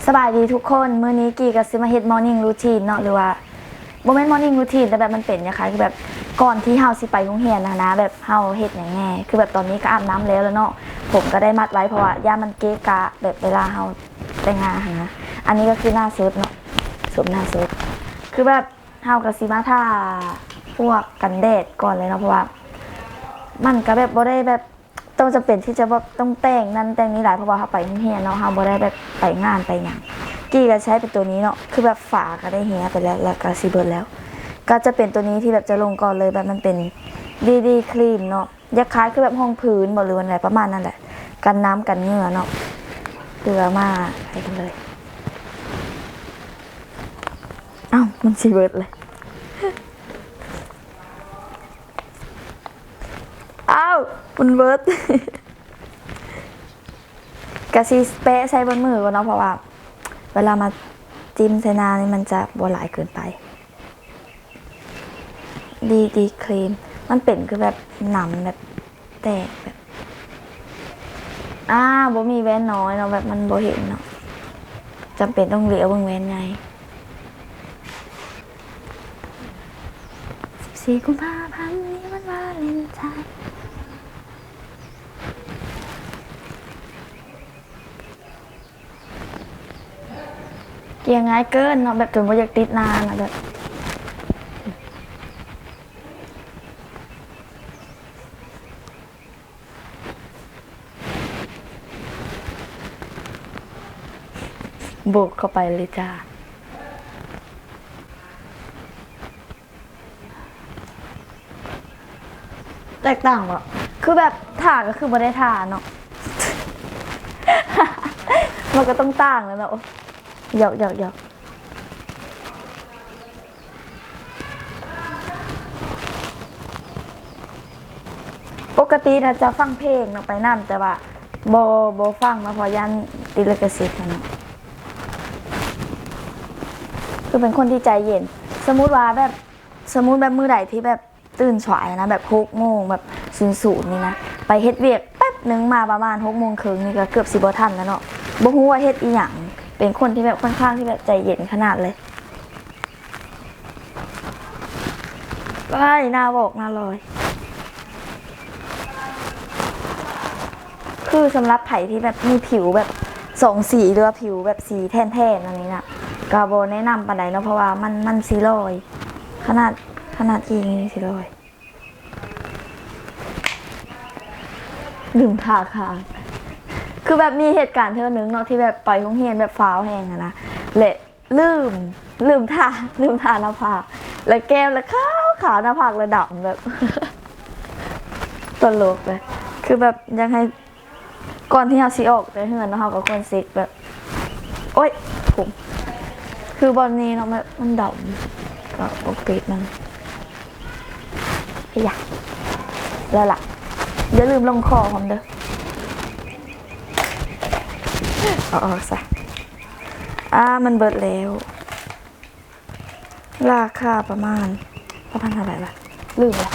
ສະບາຍດີທຸກຄົນ, ມື້ນີ້ກີ້ກໍຊິມາເຮັດ morning routine ເນາະ ຫຼືວ່າບໍ່ແມ່ນ morning routine ແຕ່ແບບມັນເປັນຈັ່ງຊີ້ ຄືແບບກ່ອນທີ່ເຮົາຊິໄປໂຮງຮຽນຫັ້ນນະ ແບບເຮົາເຮັດຫຍັງແດ່. ຄືແບບຕອນນີ້ກໍອາບນ້ຳແລ້ວແລ້ວເນາະ, ຜົມກໍໄດ້ມັດໄວ້ ເພາະວ່າຢ້ານມັນເກະກະແບບເວລາເຮົາແຕ່ງໜ້າຫັ້ນນະ. ອັນນີ້ກໍຄືໜ້າສົດເນາະ, ສົມໜ້າສົດ. ຄືແບບເຮົາກໍຊິມາທາພວກກັນແດດກ່ອນເລີຍເນາະ, ເພາະວ່າມັນກໍແບບບໍ່ໄດ້ແບບ ຕ້ອງຈຳເປັນທີ່ຈະແບບຕ້ອງແຕ່ງນັ້ນແຕ່ງນີ້ຫຼາຍ ເພາະວ່າເຮົາໄປໂຮງຮຽນເນາະ, ເຮົາບໍ່ໄດ້ແບບໄປງານໄປຫຍັງ. ກີ້ກໍໃຊ້ເປັນຕົວນີ້ເນາະ, ຄືແບບຝາກໍໄດ້ເຮຍໄປແລ້ວ ແລ້ວກໍຊິເບິດແລ້ວ. ກໍຈະເປັນຕົວນີ້ທີ່ແບບຈະລົງກ່ອນເລີຍ, ແບບມັນເປັນ BB cream ເນາະ, ຢາກຄ້າຍຄືແບບຮອງພື້ນບໍ ຫຼືວ່າແນວປະມານນັ້ນແຫຼະ, ກັນນ້ຳກັນເຫຍື້ອເນາະ. ເຫຼືອມາໃສ່ກັນເລີຍ. ອ້າວ ມັນຊິເບິດເລີຍ. ອ້າວ ມັນເບິດ. ກະຊິແປະໃສ່ເບິດມືກ່ອນເນາະ ເພາະວ່າເວລາມາຈິ້ມໃສ່ໜ້ານີ້ມັນຈະບໍ່ຫຼາຍເກີນໄປ. ດີດີຄຣີມ ມັນເປັນຄືແບບໜຳແບບແຕກແບບ ອາ ບໍ່ມີແວ່ນນ້ອຍເນາະ ແບບມັນບໍ່ເຫັນເນາະ ຈຳເປັນຕ້ອງຫຼຽວເບິ່ງແວ່ນໃຫຍ່. ສິບສີ່ ກຸມພາພັນ ນີ້ວັນວາເລັນທາຍ. ເກຍງ່າຍເກີນເນາະ ແບບຈົນບໍ່ຢາກຕິດໜ້ານະ ແບບ ໂບກເຂົ້າໄປເລີຍຈ້າ. ແຕກຕ່າງບໍ່? ຄືແບບທາກໍຄືບໍ່ໄດ້ທາເນາະ ມັນກໍຕ້ອງຕ່າງແລ້ວເນາະ. ຢອກໆໆ. ປົກກະຕິນະຈະຟັງເພງເນາະ ໄປນຳ ແຕ່ວ່າບໍ່ ບໍ່ຟັງເນາະ ເພາະຢ້ານຕິດລິຂະສິດຫັ້ນເນາະ. ຄືເປັນຄົນທີ່ໃຈເຢັນ ສົມມຸດວ່າແບບ ສົມມຸດແບບມື້ໃດທີ່ແບບຕື່ນສວາຍນະ ແບບຫົກໂມງ ແບບສູນໆນີ້ນະ ໄປເຮັດວຽກແປັບໜຶ່ງ ມາປະມານຫົກໂມງເຄິ່ງນີ້ກໍເກືອບຊິບໍ່ທັນແລ້ວເນາະ ບໍ່ຮູ້ວ່າເຮັດອີ່ຫຍັງ. ເປັນຄົນທີ່ແບບຄ່ອນຂ້າງທີ່ແບບໃຈເຢັນຂະໜາດເລີຍ. ໄປ ໜ້າວອກໜ້າລອຍ. ຄືສຳລັບໃຜທີ່ແບບມີຜິວແບບສອງສີ ຫຼືວ່າຜິວແບບສີແທນໆ ອັນນີ້ນະ ກໍບໍ່ແນະນຳປານໃດເນາະ ເພາະວ່າມັນ ມັນຊິລອຍ ຂະໜາດ ຂະໜາດອີ່ຫຍັງຊິລອຍ. ລືມທາຄາງ ຄືແບບມີເຫດການເທື່ອໜຶ່ງເນາະ ທີ່ແບບໄປໂຮງຮຽນແບບຟ້າວແຮງຫັ້ນນະ ແລະ ລືມ ລືມທາ ລືມທາໜ້າຜາກ ແລ້ວແກ້ມລະຂາວໆ ໜ້າຜາກລະດຳ ແບບ ຕະຫຼົກເລີຍ. ຄືແບບຢາກໃຫ້ ກ່ອນທີ່ເຮົາຊິອອກຈາກເຮືອນເນາະ ເຮົາກໍຄວນເຊັກແບບ ໂອ້ຍ ຜົມ ຄືບ່ອນນີ້ເນາະ ແບບມັນດຳ ກໍປົກປິດມັນ. ເອີຍ ແລ້ວລະ ຢ່າລືມລົງຄໍພ້ອມເດີ ເອົາອອກຊະ. ອາ ມັນເບິດແລ້ວ. ລາຄາປະມານ ປະມານເທົ່າໃດວະ ລືມລະ.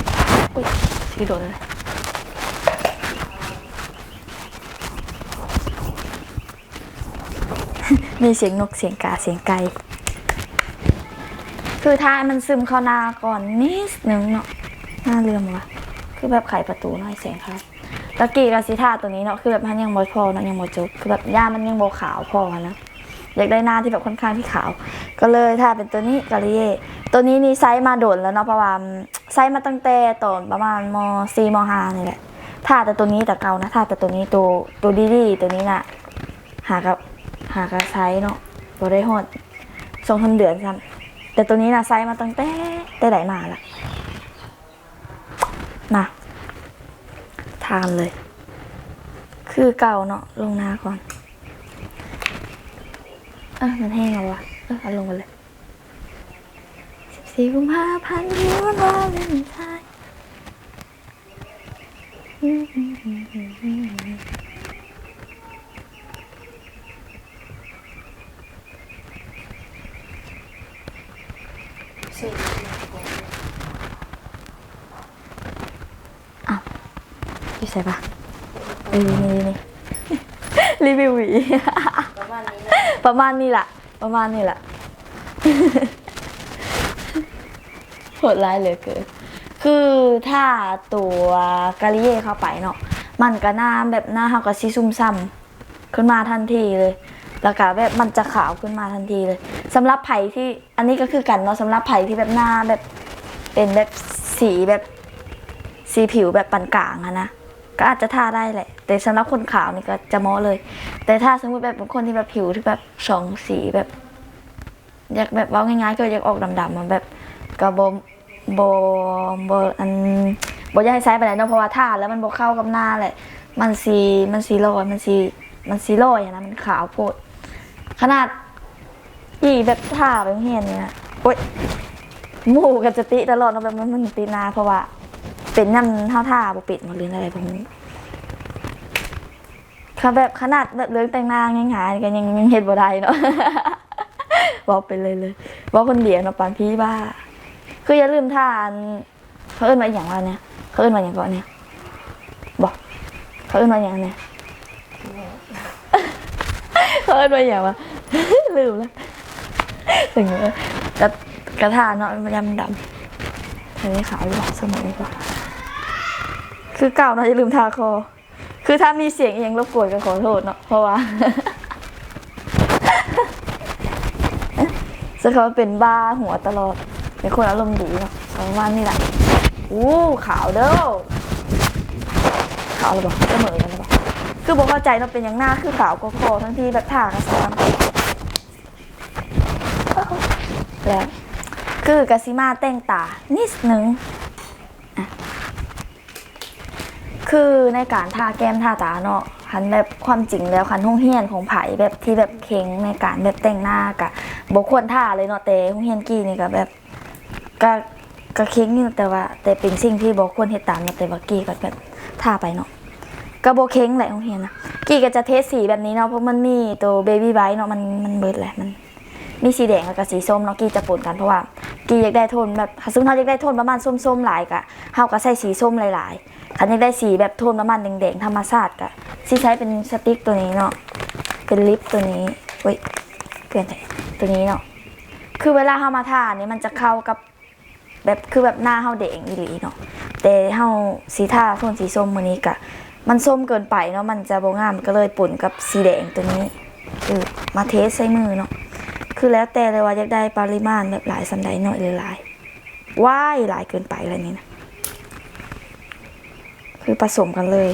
ອຸ້ຍ ຊິໂດນແລ້ວ. ມີສຽງນົກ ສຽງກາ ສຽງໄກ່. ຄືຖ້າໃຫ້ມັນຊຶມເຂົ້າໜ້າກ່ອນນິດໜຶ່ງເນາະ. ໜ້າເຫຼືອມວະ ຄືແບບໄຂປະຕູໜ້ອຍ ແສງເຂົ້າ. ຕະກີ້ກໍຊິທາຕົວນີ້ເນາະ ຄືແບບມັນຍັງບໍ່ພໍເນາະ ຍັງບໍ່ຈົບ ຄືແບບຢ້ານມັນຍັງບໍ່ຂາວພໍຫັ້ນນະ ຢາກໄດ້ໜ້າທີ່ແບບຄ່ອນຂ້າງທີ່ຂາວ ກໍເລີຍທາເປັນຕົວນີ້ Garnier. ຕົວນີ້ນີ້ໃຊ້ມາດົນແລ້ວເນາະ ເພາະວ່າໃຊ້ມາຕັ້ງແຕ່ຕອນປະມານ ມ.ສີ່ ມ.ຫ້າ ນີ້ແຫຼະ. ທາແຕ່ຕົວນີ້ແຕ່ເກົ່ານະ ທາແຕ່ຕົວນີ້ ຕົວ ຕົວດີໆ ຕົວນີ້ນະ ຫາກໍ ຫາກໍໃຊ້ເນາະ ບໍ່ໄດ້ຮອດສອງສາມເດືອນຊ້ຳ ແຕ່ຕົວນີ້ນະໃຊ້ມາຕັ້ງແຕ່ ແຕ່ໃດມາລະ. ມາ ທາກັນເລີຍ ຄືເກົ່າເນາະ ລົງໜ້າກ່ອນ. ເອີ ມັນແຫ້ງແລ້ວວະ ເອີ ເອົາລົງໄປເລີຍ. ສິບສີ່ ກຸມພາພັນ ວັນວາເລັນທາຍ. ອ້າວ ຢູ່ໃສວະ? ເອີ ນີ້ ນີ້ ຣີວິວຫວີ ປະມານນີ້ເນາະ. ປະມານນີ້ລະ ປະມານນີ້ລະ ໂຫດຮ້າຍເຫຼືອເກີນ. ຄືຖ້າຕົວກາລິເຢເຂົ້າໄປເນາະ ມັນກະໜ້າແບບ ໜ້າເຮົາກະຊິຊຸ່ມຊ່ຳຂຶ້ນມາທັນທີເລີຍ ແລ້ວກະແບບມັນຈະຂາວຂຶ້ນມາທັນທີເລີຍ. ສຳລັບໃຜທີ່ ອັນນີ້ກະຄືກັນເນາະ ສຳລັບໃຜທີ່ແບບໜ້າແບບ ເປັນແບບສີແບບ ສີຜິວແບບປານກາງຫັ້ນນະ ກະອາດຈະທາໄດ້ແຫຼະ ແຕ່ສຳລັບຄົນຂາວນີ້ກະຈະເໝາະເລີຍ. ແຕ່ຖ້າສົມມຸດແບບບາງຄົນທີ່ແບບຜິວທີ່ແບບສອງສີແບບ ຢາກແບບ ເວົ້າງ່າຍໆ ຄືຢາກອອກດຳໆ ມັນແບບ ກະບໍ່ ບໍ່ ບໍ່ ອັນ ບໍ່ຢາກໃຫ້ໃຊ້ປານໃດເນາະ ເພາະວ່າທາແລ້ວມັນບໍ່ເຂົ້າກັບໜ້າແຫຼະ ມັນຊິ ມັນຊິລອຍ ມັນຊິ ມັນຊິລອຍຫັ້ນນະ ມັນຂາວໂພດ. ຂະໜາດ ອີ່ແບບທາໄປໂຮງຮຽນນີ້ນະ ໂອ້ຍ ໝູ່ກະຈະຕິຕະຫຼອດເນາະ ແບບມັນ ມັນຕິໜ້າ ເພາະວ່າເປັນນຳເຮົາທາບໍ່ເປັນບໍ່ ຫຼືແນວໃດບໍ່ຮູ້. ຄັນແບບ ຂະໜາດແບບເລື່ອງແຕ່ງໜ້າງ່າຍໆ ກະຍັງ ຍັງເຮັດບໍ່ໄດ້ເນາະ ເວົ້າໄປເລີຍ ເລີຍ ເວົ້າຄົນດຽວເນາະ ປານຜີບ້າ. ຄືຢ່າລືມທາ ອັນ ເຂົາເອີ້ນວ່າອີ່ຫຍັງວະນີ້ ເຂົາເອີ້ນວ່າຫຍັງເກາະນີ້ ບໍ່ ເຂົາເອີ້ນວ່າຫຍັງນີ້ ເຂົາເອີ້ນວ່າຫຍັງວະ ລືມລະ. ເຖິງ ກະ ກະທາເນາະ ມັນຍາມດຳ ໃຫ້ຂາວຢູ່ ສະເໝີຢູ່ ຄືເກົ່າເນາະ ຢ່າລືມທາຄໍ. ຄືຖ້າມີສຽງອີ່ຫຍັງລົບກວນກະຂໍໂທດເນາະ ເພາະວ່າ ສະເຂົາເປັນບ້າຫົວຕະຫຼອດ ເປັນຄົນອາລົມດີເນາະ ປະມານນີ້ລະ. ໂອ້ ຂາວເດີ ຂາວແລ້ວບໍ່ ສະເໝີກັນແລ້ວບໍ່. ຄືບໍ່ເຂົ້າໃຈເນາະ ເປັນຫຍັງໜ້າຄືຂາວກວ່າຄໍ ທັງທີ່ແບບທາກະສາ ແລ້ວ ຄືກະຊິມາແຕ່ງຕານິດໜຶ່ງ ອະ ຄືໃນການທາແກ້ມທາຕາເນາະ ຄັນແບບຄວາມຈິງແລ້ວ ຄັນໂຮງຮຽນຂອງໃຜແບບທີ່ແບບເຄັ່ງໃນການແບບແຕ່ງໜ້າກະບໍ່ຄວນທາເລີຍເນາະ ແຕ່ໂຮງຮຽນກີ້ນີ້ກະແບບ ກະ ກະເຄັ່ງຢູ່ ແຕ່ວ່າ ແຕ່ເປັນສິ່ງທີ່ບໍ່ຄວນເຮັດຕາມເນາະ ແຕ່ວ່າກີ້ກະແບບທາໄປເນາະ ກະບໍ່ເຄັ່ງແຫຼະໂຮງຮຽນນະ. ກີ້ກະຈະເທສສີແບບນີ້ເນາະ ເພາະມັນມີໂຕເບບີ້ໄບຣ໌ເນາະ ມັນ ມັນເບິດແຫຼະ ມັນມີສີແດງແລ້ວກະສີສົ້ມເນາະ ກີ້ຈະປົນກັນ ເພາະວ່າກີ້ຢາກໄດ້ໂທນແບບ ຖ້າສົມມຸດເຮົາຢາກໄດ້ໂທນປະມານສົ້ມໆຫຼາຍກະ ເຮົາກະໃສ່ສີສົ້ມຫຼາຍໆ. ຄັນຢາກໄດ້ສີແບບໂທນປະມານແດງໆທຳມະຊາດກະຊິໃຊ້ເປັນສະຕິກໂຕນີ້ເນາະ ເປັນລິບໂຕນີ້ ໂອ້ຍ ເປັນໂຕນີ້ເນາະ. ຄືເວລາເຮົາມາທານີ້ມັນຈະເຂົ້າກັບ ແບບ ຄືແບບໜ້າເຮົາແດງອີ່ຫຼີເນາະ ແຕ່ເຮົາຊິທາໂທນສີສົ້ມມື້ນີ້ກະ ມັນສົ້ມເກີນໄປເນາະ ມັນຈະບໍ່ງາມ ກະເລີຍປົນກັບສີແດງໂຕນີ້ ເອີ ມາເທໃສ່ມືເນາະ. ຄືແລ້ວແຕ່ເລີຍວ່າຢາກໄດ້ປະລິມານແບບຫຼາຍສ່ຳໃດ ໜ້ອຍຫຼືຫຼາຍ. ວ້າຍ ຫຼາຍເກີນໄປແລ້ວນີ້ນະ ຄືປະສົມກັນເລີຍ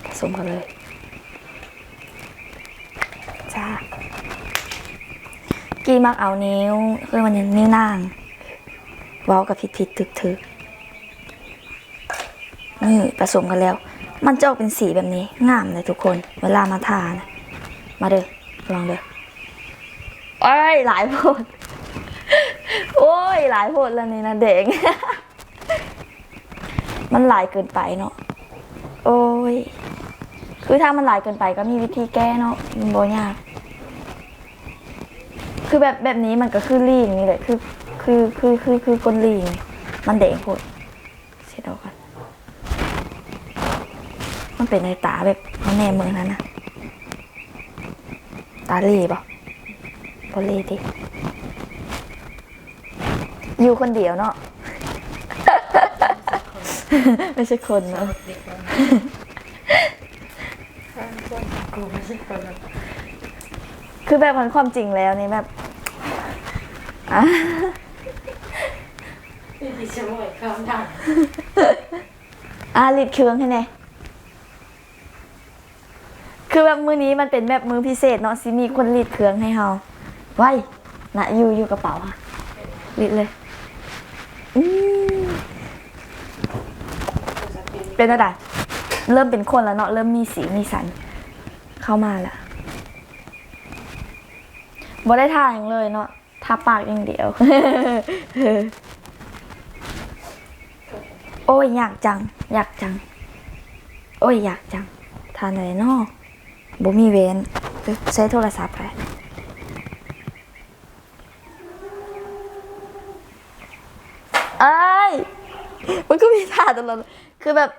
ປະສົມກັນເລີຍ. ຈ້າ ກີ້ມັກເອົານິ້ວ ເອີ້ນວ່ານິ້ວນາງ ເວົ້າກະຜິດໆຖືກໆ. ນີ້ປະສົມກັນແລ້ວ ມັນຈະອອກເປັນສີແບບນີ້ ງາມເລີຍທຸກຄົນ ເວລາມາທານະ. ມາເດີ ລອງເດີ. ໂອ້ຍ ຫຼາຍໂພດ ໂອ້ຍ ຫຼາຍໂພດແລ້ວນີ້ນະ ແດງ. ມັນຫຼາຍເກີນໄປເນາະ ໂອ້ຍ ຄືຖ້າມັນຫຼາຍເກີນໄປກະມີວິທີແກ້ເນາະ ມັນບໍ່ຍາກ. ຄືແບບ ແບບນີ້ມັນກະຄືລີ້ງນີ້ແຫຼະ ຄື ຄື ຄື ຄື ຄືກົ້ນລີ້ງ ມັນແດງໂພດ ເຊັດອອກກ່ອນ. ມັນເປັນໃນຕາແບບ ເຮົາແນມເບິ່ງຫັ້ນນະ ຕາເລ່ບໍ່ ບໍ່ເລ່ຕິ. ຢູ່ຄົນດຽວເນາະ ໄມ່ໃຊ່ຄົນເນາະ ຄືແບບຄວາມຈິງແລ້ວນີ້ແບບ ອ່າ ອ່າ ລິດເຄື່ອງໃຫ້ແດ່. ຄືແບບມື້ນີ້ມັນເປັນແບບມື້ພິເສດເນາະ ຊິມີຄົນລີດເຄື່ອງໃຫ້ເຮົາ. ໄວ້ນະ ຢູ່ ຢູ່ກະເປົາຫັ້ນ ລີດເລີຍ. ອືມ ເປັນແນວໃດ? ເລີ່ມເປັນຄົນແລ້ວເນາະ ເລີ່ມມີສີມີສັນເຂົ້າມາແລ້ວ. ບໍ່ໄດ້ທາຫຍັງເລີຍເນາະ. ທາປາກຢ່າງດຽວ. ໂອ້ຍ ຢາກຈັງ ຢາກຈັງ ໂອ້ຍ ຢາກຈັງ. ທາແນວໃດເນາະ? ບໍ່ມີແວ່ນ. ເອີ ໃຊ້ໂທລະສັບກະໄດ້. ເອີຍ ມັນຄືມີທ່າຕະຫຼອດ ຄືແບບ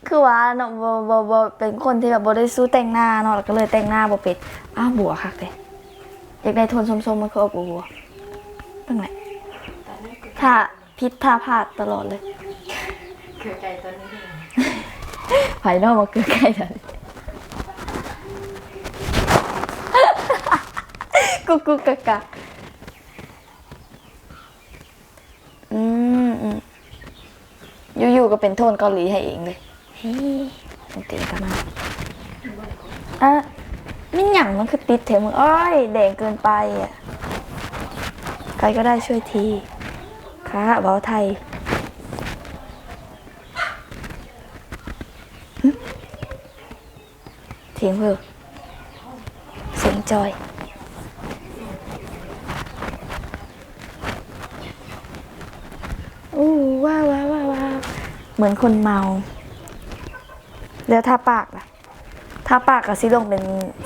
ຄືວ່າເນາະ ບໍ່ ບໍ່ ບໍ່ ເປັນຄົນທີ່ແບບບໍ່ໄດ້ສູ້ແຕ່ງໜ້າເນາະ ແລ້ວກະເລີຍແຕ່ງໜ້າບໍ່ເປັນ. ອ້າວ ບົວຄັກເດ. ຢາກໄດ້ໂທນສົ້ມໆ ມັນຄືອອກບົວໆ ເບິ່ງແຫຼະ ຖ້າຜິດຖ້າພາດຕະຫຼອດເລີຍ. ເກືອໄກ່ຕົວນີ້ ໃຜເນາະມາເກືອໄກ່ຕົວນີ້ ກຸກກຸກກັກກັກ. ອືມ ຢູ່ໆ ກໍເປັນໂທນເກົາຫຼີໃຫ້ເອງເລີຍ. ເຮີ້ ກາງເກງກໍມາ. ອະ ແມ່ນຫຍັງມັນຄືຕິດແທ້ມຶງ? ໂອ້ຍ ແດງເກີນໄປອະ. ໃຄກໍໄດ້ຊ່ວຍທີ ຂ້າເວົ້າໄທ. ຫຶ ສຽງເພີ ສຽງຈອຍ. ໂອ້ ວ້າວໆໆໆ ເໝືອນຄົນເມົາ. ແລ້ວທາປາກລະ? ທາປາກກໍຊິລົງເປັນ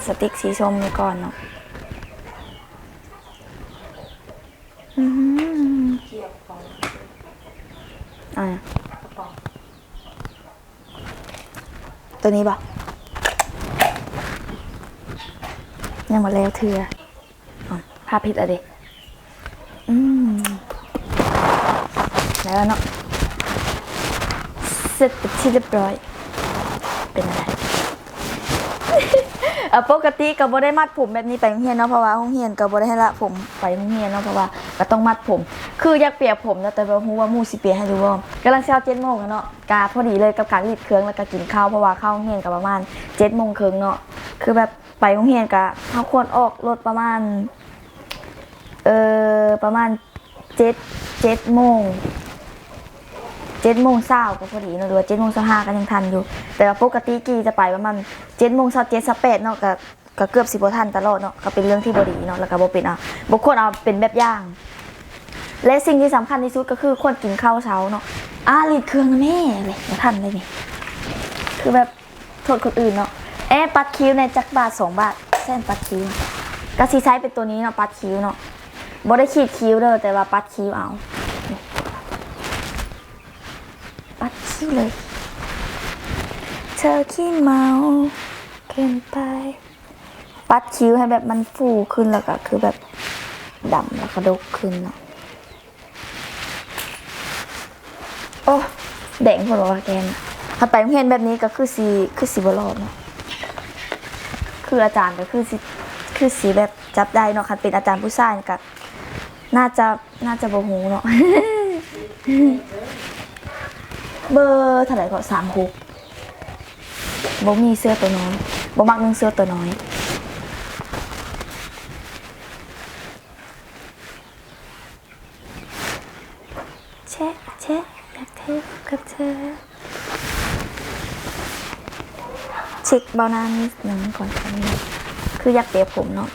ສະຕິກສີສົ້ມນີ້ກ່ອນເນາະ. ອືມ ອາ ຕົວນີ້ບໍ່? ຍັງບໍ່ແລ້ວເທື່ອ. ອ້າວ ພາບຜິດລະເດ. ອືມ ແລ້ວເນາະ ເສັດເປັນທີ່ຮຽບຮ້ອຍ. ເປັນຈັ່ງໃດ? ເອີ ປົກກະຕິກໍບໍ່ໄດ້ມັດຜົມແບບນີ້ໄປໂຮງຮຽນເນາະ ເພາະວ່າໂຮງຮຽນກໍບໍ່ໄດ້ໃຫ້ລະຜົມໄປໂຮງຮຽນເນາະ ເພາະວ່າກໍຕ້ອງມັດຜົມ. ຄືຢາກເປຍຜົມເນາະ ແຕ່ບໍ່ຮູ້ວ່າໝູ່ຊິເປຍໃຫ້ຫຼືບໍ່. ກຳລັງຊິເຂົ້າເຈັດໂມງແລ້ວເນາະ. ກະພໍດີເລີຍກັບການລີດເຄື່ອງ ແລ້ວກະກິນເຂົ້າ ເພາະວ່າເຂົ້າໂຮງຮຽນກະປະມານເຈັດໂມງເຄິ່ງເນາະ. ຄືແບບໄປໂຮງຮຽນກະ ເຮົາຄວນອອກລົດປະມານ ເອີ ປະມານເຈັດ ເຈັດໂມງ ເຈັດໂມງຊາວກະພໍດີເນາະ ຫຼືວ່າເຈັດໂມງຊາວຫ້າກະຍັງທັນຢູ່. ແຕ່ວ່າປົກກະຕິກີ້ຈະໄປປະມານເຈັດໂມງຊາວເຈັດ ຊາວແປດເນາະ ກະ ກະເກືອບຊິບໍ່ທັນຕະຫຼອດເນາະ ກະເປັນເລື່ອງທີ່ບໍ່ດີເນາະ ແລ້ວກະບໍ່ເປັນ ເອົາ ບໍ່ຄວນເອົາເປັນແບບຢ່າງ. ແລະ ສິ່ງທີ່ສຳຄັນທີ່ສຸດກໍຄືຄວນກິນເຂົ້າເຊົ້າເນາະ. ອາ ລີດເຄື່ອງນະແມ່ ເລີຍ ບໍ່ທັນເລີຍນີ້ ຄືແບບໂທດຄົນອື່ນເນາະ. ແອ ປັດຄິ້ວແດ່ ຈັກບາດ ສອງບາດ ແຊນປັດຄິ້ວ ກະຊິໃຊ້ເປັນໂຕນີ້ເນາະ ປັດຄິ້ວເນາະ. ບໍ່ໄດ້ຂີດຄິ້ວເດີ ແຕ່ວ່າປັດຄິ້ວເອົາ ປັດຄິ້ວເລີຍ. ເທີຂີ້ເມົາເກີນໄປ. ປັດຄິ້ວໃຫ້ແບບມັນຟູຂຶ້ນ ແລ້ວກະຄືແບບດຳ ແລ້ວກະດົກຂຶ້ນເນາະ. ໂອ້ ແດງໂພດບໍ່ວ່າແກນ. ຄັນໄປໂຮງຮຽນແບບນີ້ກະຄືຊິ ຄືຊິບໍ່ລອດເນາະ. ຄືອາຈານກະຄືຊິ ຄືຊິແບບຈັບໄດ້ເນາະ. ຄັນເປັນອາຈານຜູ້ຊາຍນີ້ກະໜ້າຈະ ໜ້າຈະບໍ່ຮູ້ເນາະ. ເບີເທົ່າໃດເກາະ? ສາມຫົກ. ບໍ່ມີເສື້ອໂຕນ້ອຍ ບໍ່ມັກນຸ່ງເສື້ອໂຕນ້ອຍ. ແຊະ ແຊະ ຢາກເທບກັບເທີ. ເຊັກເບົາໜ້ານິດໜຶ່ງກ່ອນ ຄືຢາກເປັຍຜົມເນາະ.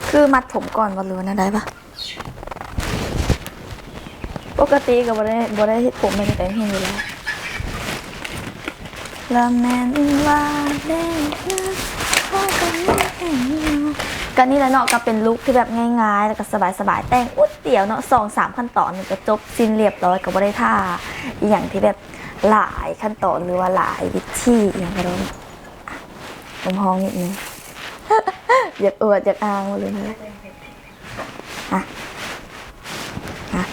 ຄືມັດຜົມກ່ອນບໍ່ ຫຼືວ່າແນວໃດວະ? ປົກກະຕິກໍບໍ່ໄດ້ ບໍ່ໄດ້ເຮັດຜົມແບບນີ້ໄປໂຮງຮຽນຢູ່ແລ້ວ. ລະແມ່ນວ່າໄດ້ນະ ພໍກັນແມ່ນຢູ່. ກະນີ້ແຫຼະເນາະ ກະເປັນລຸກທີ່ແບບງ່າຍໆ ແລ້ວກະສະບາຍໆ ແຕ່ງອຸດດຽວເນາະ ສອງສາມຂັ້ນຕອນນີ້ກະຈົບສິ້ນລຽບຮ້ອຍ ກະບໍ່ໄດ້ທ່າອີ່ຫຍັງທີ່ແບບຫຼາຍຂັ້ນຕອນ ຫຼືວ່າຫຼາຍວິທີອີ່ຫຍັງກະໄດ້. ອາ ລົມຫ້ອງນິດໜຶ່ງ ຢາກອວດຢາກອ້າງວ່າເລີຍ. ອະ ອະ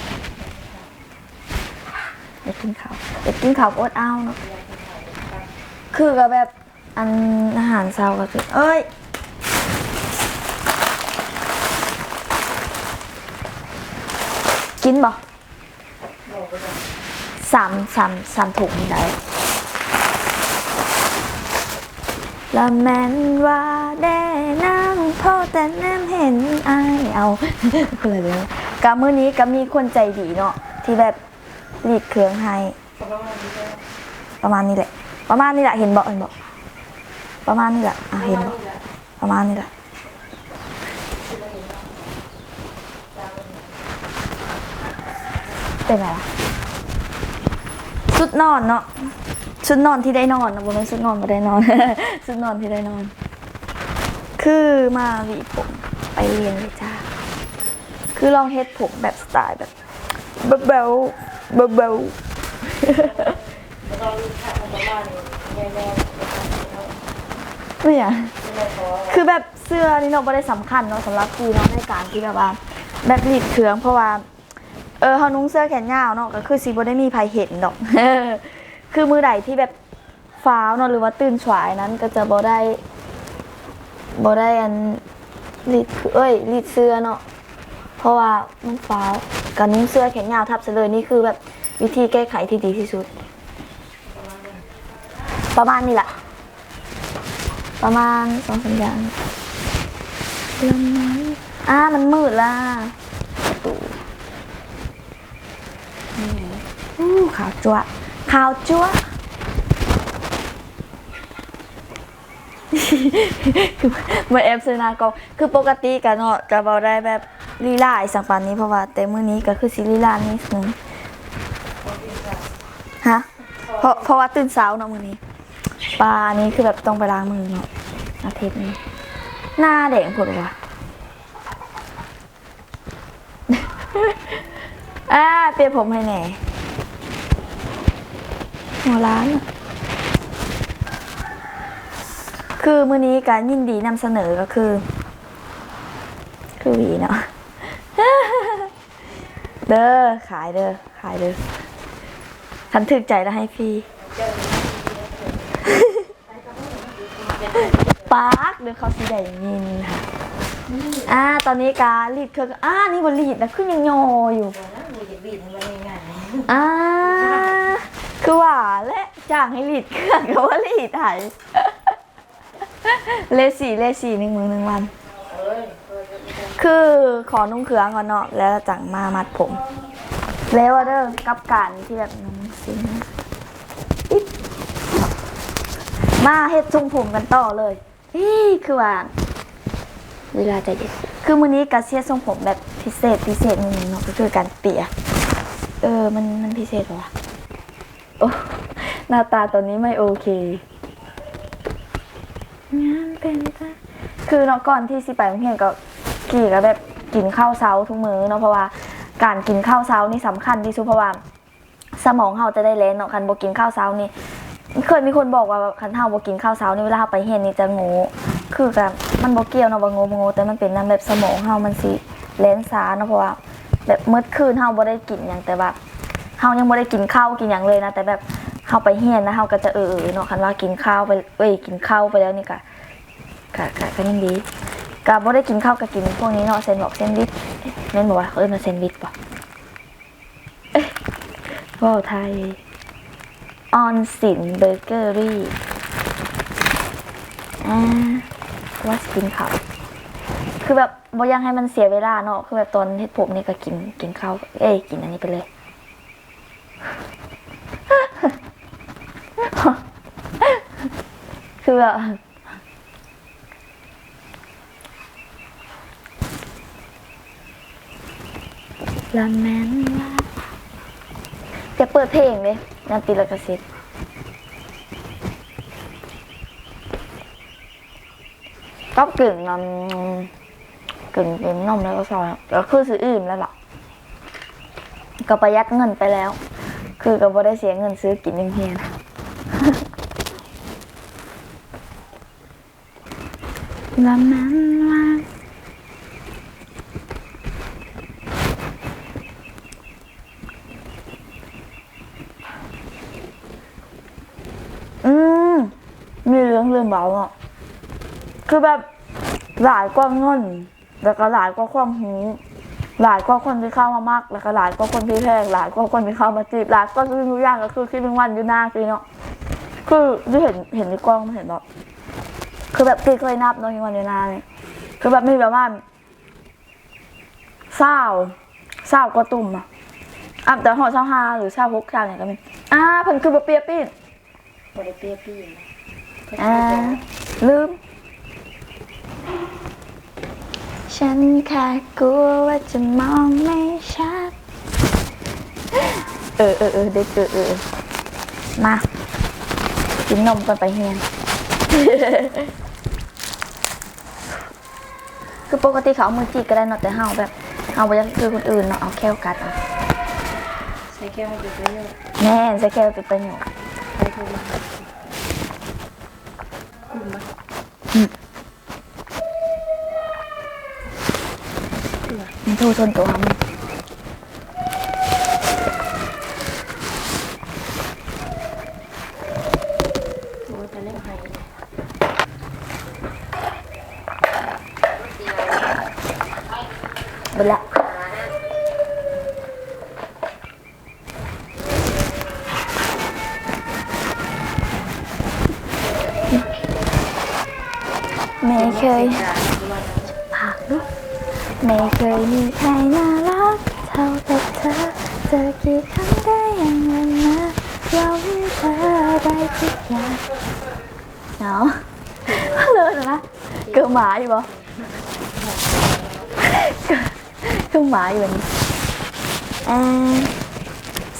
ຢາກກິນເຂົ້າ ຢາກກິນເຂົ້າກໍອົດເອົາເນາະ. ຄືກໍແບບ ອັນອາຫານເຊົ້າກໍຄື ເອີຍ ກິນບໍ່? ສາມ ສາມ ສາມຖົງນີ້ໄດ້. ລະແມ່ນວ່າແດ່ນາງ ພໍແຕ່ແນມເຫັນອາຍ ເອົາ ຄົນລະເລື່ອງ. ກະມື້ນີ້ກະມີຄົນໃຈດີເນາະ ທີ່ແບບລີດເຄື່ອງໃຫ້ ປະມານນີ້ແຫຼະ ປະມານນີ້ແຫຼະ ເຫັນບໍ່ ເຫັນບໍ່ ປະມານນີ້ແຫຼະ ອາ ເຫັນບໍ່ ປະມານນີ້ແຫຼະ. ເປັນຫຍັງລະ? ຊຸດນອນເນາະ ຊຸດນອນທີ່ໄດ້ນອນເນາະ ບໍ່ແມ່ນຊຸດນອນບໍ່ໄດ້ນອນ ຊຸດນອນທີ່ໄດ້ນອນ. ຄືມາຫວີຜົມໄປໂຮງຮຽນເລີຍຈ້າ ຄືລອງເຮັດຜົມແບບສະໄຕແບບ ແບບແບວ ແບບແບວ ແມ່ນຫຍັງ? ຄືແບບ ເສື້ອນີ້ເນາະ ບໍ່ໄດ້ສຳຄັນເນາະ ສຳລັບກີເນາະ ໃນການທີ່ແບບວ່າ ແບບລີດເຄື່ອງ ເພາະວ່າ ເອີ ເຮົານຸ່ງເສື້ອແຂນຍາວເນາະ ກໍຄືຊິບໍ່ໄດ້ມີໃຜເຫັນດອກ. ຄືມື້ໃດທີ່ແບບຟ້າວເນາະ ຫຼືວ່າຕື່ນສວາຍນັ້ນ ກໍຈະບໍ່ໄດ້ ບໍ່ໄດ້ອັນ ລີດ ເອີຍ ລີດເສື້ອເນາະ ເພາະວ່າມັນຟ້າວ ກໍນຸ່ງເສື້ອແຂນຍາວທັບຊະເລີຍ. ນີ້ຄືແບບວິທີແກ້ໄຂທີ່ດີທີ່ສຸດ. ປະມານນີ້ລະ ປະມານສອງສາມຢ່າງ. ລະມັນ ອ້າ ມັນມືດລະ ປະຕູ ນີ້ ອູ້ ຂາວຈັ້ວະ ຂາວຈັ້ວະ. ມາແອບໃສ່ໜ້າກ້ອງ ຄືປົກກະຕິກະເນາະ ກະບໍ່ໄດ້ແບບລີລາອີ່ຫຍັງປານນີ້ ເພາະວ່າແຕ່ມື້ນີ້ກະຄືຊິລີລານິດໜຶ່ງ. ຮະ? ເພາະ ເພາະວ່າຕື່ນເຊົ້າເນາະມື້ນີ້. ປາ ອັນນີ້ຄືແບບຕ້ອງໄປລ້າງມືເນາະ ອາທິດນີ້ ໜ້າແດງໂພດວ່າ. ອາ ປ່ຽນຜົມໃຫ້ແດ່ ຫົວລ້ານ. ຄືມື້ນີ້ກະຍິນດີນຳສະເໜີ ກໍຄື ຄືຫວີເນາະ ເດີ ຂາຍເດີ ຂາຍເດີ ຄັນຖືກໃຈລະໃຫ້ຟຣີ. ປາກ ດຽວເຂົາຊິໄດ້ຍິນ. ອາ ຕອນນີ້ກະລີດເຄື່ອງ ອາ ນີ້ບໍ່ລີດນະ ຄືຍັງຍໍຢູ່. ອາ ຄືວ່າແຫຼະ ຈ້າງໃຫ້ລີດເຄື່ອງ ກະບໍ່ລີດໃຫ້. ເລຊີ ເລຊີ ໜຶ່ງມື້ໜຶ່ງວັນ. ຄືຂໍນຸ່ງເຄື່ອງກ່ອນເນາະ ແລ້ວຈັ່ງມາມັດຜົມ. ແລ້ວເດີ ກັບການທີ່ແບບນຸ່ງສິ້ນ ມາເຮັດຊົງຜົມກັນຕໍ່ເລີຍ. ເອີ ຄືວ່າເວລາຈະເຢັນ ຄືມື້ນີ້ກະຊິເຮັດຊົງຜົມແບບພິເສດ ພິເສດໜຶ່ງເນາະ ກໍຄືການເປຍ. ເອີ ມັນ ມັນພິເສດບໍ່ວະ? ໂອ້ ໜ້າຕາຕອນນີ້ໄມ່ໂອເຄ ງາມເປັນຕາ ຄືເນາະ ກ່ອນທີ່ຊິໄປໂຮງຮຽນກໍ ກີກະແບບກິນເຂົ້າເຊົ້າທຸກມື້ເນາະ ເພາະວ່າການກິນເຂົ້າເຊົ້ານີ້ສຳຄັນທີ່ສຸດ ເພາະວ່າສະໝອງເຮົາຈະໄດ້ແລ່ນເນາະ ຄັນບໍ່ກິນເຂົ້າເຊົ້ານີ້. ເຄີຍມີຄົນບອກວ່າ ແບບ ຄັນເຮົາບໍ່ກິນເຂົ້າເຊົ້ານີ້ ເວລາເຮົາໄປຮຽນນີ້ຈະໂງ່ ຄືກະມັນບໍ່ກ່ຽວເນາະວ່າໂງ່ບໍ່ໂງ່ ແຕ່ມັນເປັນນຳແບບສະໝອງເຮົາມັນຊິແລ່ນຊ້າເນາະ ເພາະວ່າ ແບບໝົດຄືນເຮົາບໍ່ໄດ້ກິນຫຍັງ ແຕ່ວ່າເຮົາຍັງບໍ່ໄດ້ກິນເຂົ້າກິນຫຍັງເລີຍນະ ແຕ່ແບບເຮົາໄປຮຽນນະ ເຮົາກໍຈະເອີໆເນາະ. ຄັນວ່າກິນເຂົ້າໄປ ເອີຍ ກິນເຂົ້າໄປແລ້ວນີ້ກະ ກະ ກະ ກະຍັງດີ ກະບໍ່ໄດ້ກິນເຂົ້າກະກິນພວກນີ້ເນາະ ແຊນບັອກ ແຊນວິດ ແມ່ນບໍ່ວະ ເຂົາເອີ້ນວ່າແຊນວິດບໍ່? ເວົ້າໄທ ອອນສິນເບີເກີຣີ ອາ ວ່າຊິກິນເຂົ້າ ຄືແບບ ບໍ່ຢາກໃຫ້ມັນເສຍເວລາເນາະ ຄືແບບຕອນເຮັດຜົມນີ້ກໍກິນ ກິນເຂົ້າ ເອີຍ ກິນອັນນີ້ໄປເລີຍ ຄືແບບ ລະແມ່ນວ່າ ຢາກເປີດເພງເດ້ ຢ້ານຕິດລິຂະສິດ. ກັບກິນ ອັນ ກິນ ກິນນົມແລ້ວກໍຊອຍ ກໍຄືຊິອີ່ມແລ້ວລະ ກໍປະຢັດເງິນໄປແລ້ວ ຄືກໍບໍ່ໄດ້ເສຍເງິນຊື້ກິນຢູ່ໂຮງຮຽນ. ລະແມ່ນວ່າ ອືມ ມີເລື່ອງລືມເວົ້າເນາະ ຄືແບບ ຫຼາຍກວ່າເງິນ ແລ້ວກໍຫຼາຍກວ່າຄວາມຮູ້ ຫຼາຍກວ່າຄົນທີ່ເຂົ້າມາມັກ ແລ້ວກໍຫຼາຍກວ່າຄົນທີ່ແພງ ຫຼາຍກວ່າຄົນທີ່ເຂົ້າມາຈີບ ຫຼາຍກວ່າທຸກສິ່ງທຸກຢ່າງ ກໍຄືຄິດແມງວັນຢູ່ນາກີ້ເນາະ ຄືຢູ່ເຫັນ ເຫັນໃນກ້ອງ ເຫັນບໍ່ ຄືແບບກີ້ເຄີຍນັບເນາະ ຄິດແມງວັນຢູ່ນານີ້ ຄືແບບມີປະມານ ຊາວ ຊາວກວ່າຕຸ່ມອະ ອາດຈະຮອດຊາວຫ້າ ຫຼື ຊາວຫົກ ຊາວຫຍັງກໍມີ. ອາ ເພິ່ນຄືບໍ່ເປຍປີ້ນ ບໍ່ໄດ້ເປຍປີ້ນ ອາ ລືມ ฉันแค่กลัวว่าจะมองไม่ชัด ເອີ ເອີ ເອີ ເດັກ ເອີ ເອີ ເອີ ມາ ກິນນົມກ່ອນໄປຮຽນ. ຄືປົກກະຕິເຂົາເອົາມືຈີກກໍໄດ້ເນາະ ແຕ່ເຮົາແບບ ເຮົາບໍ່ຢາກຄືຄົນອື່ນເນາະ ເອົາແຂ້ວກັດເອົາ ໃຊ້ແຂ້ວໃຫ້ເປັນປະໂຫຍດ ແມ່ນ ໃຊ້ແຂ້ວເປັນປະໂຫຍດ ໃຊ້ເຂົ້າມາ ອືມ ອືມ. ໂທ ຊົນໂຕຫາມັນ. ໂອ້ຍ ຕາຍແລ້ວ ໄຫ້ ເບິດລະ. ແມ່ເຄີຍ ພາກເນາະ ແມ່ເຄີຍມີໃຜໜ້າລັກເທົ່າກັບເທີ ເຈີກີ່ຄັ້ງກໍຍັງເລີນມາ ເວົ້າໃຫ້ເທີໄດ້ທຸກຢ່າງ. ເອົາ ເລີນນະ ເກີດໝາຢູ່ບໍ່? ຄືໝາຢູ່ນີ້. ອ່າ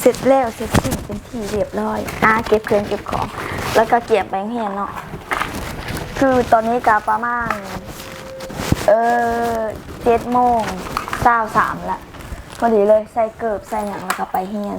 ເສັດແລ້ວ ເສັດສິ້ນເປັນທີ່ຮຽບຮ້ອຍ. ອ່າ ເກັບເຄື່ອງເກັບຂອງ ແລ້ວກໍກຽມໄປໂຮງຮຽນເນາະ. ຄືຕອນນີ້ກໍປະມານ ເອີ ເຈັດໂມງຊາວສາມລະ ພໍດີເລີຍ ໃສ່ເກີບໃສ່ຫຍັງ ແລ້ວກໍໄປຮຽນ.